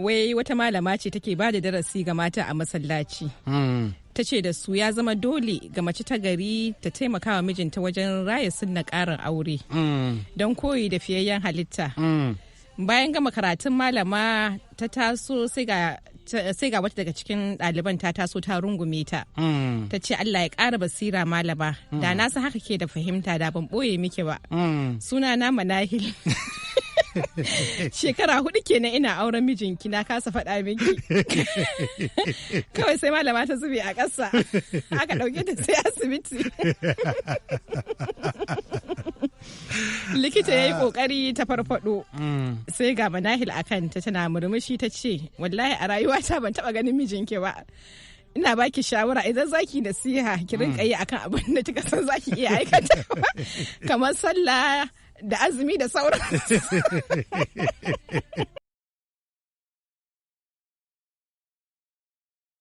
Wai wata malama ce take ba da darasi ga mata a masallaci. Ta ce da su ya zama dole ga mace ta gari ta taimaka wa mijinta wajen raya sunna ƙarin aure don koyi da fiyayyen halitta. Bayan gama karatun, malama ta taso, sai ga wata daga cikin ɗaliban ta taso ta rungume ta. Ta ce, "Allah ya ƙara basira, malama. Da na san haka ke da fahimta, da ban ɓoye miki ba. Suna na Manahil. Shekara 4 kenan ina auren mijinki, na kasa faɗa miki." Kawai sai malama ta zube a ƙasa. Aka ɗauke ta sai asibiti. Likita ya yi ƙoƙari ta farfaɗo. Sai ga Manahil a kanta tana murmushi, ta ce, "Wallahi a rayuwata ban taɓa ganin mijinki ba. Ina baki shawara, idan zaki nasiha ki rinka yi akan abin da kika san zaki iya aikata, kamar sallah da azumi da sauran."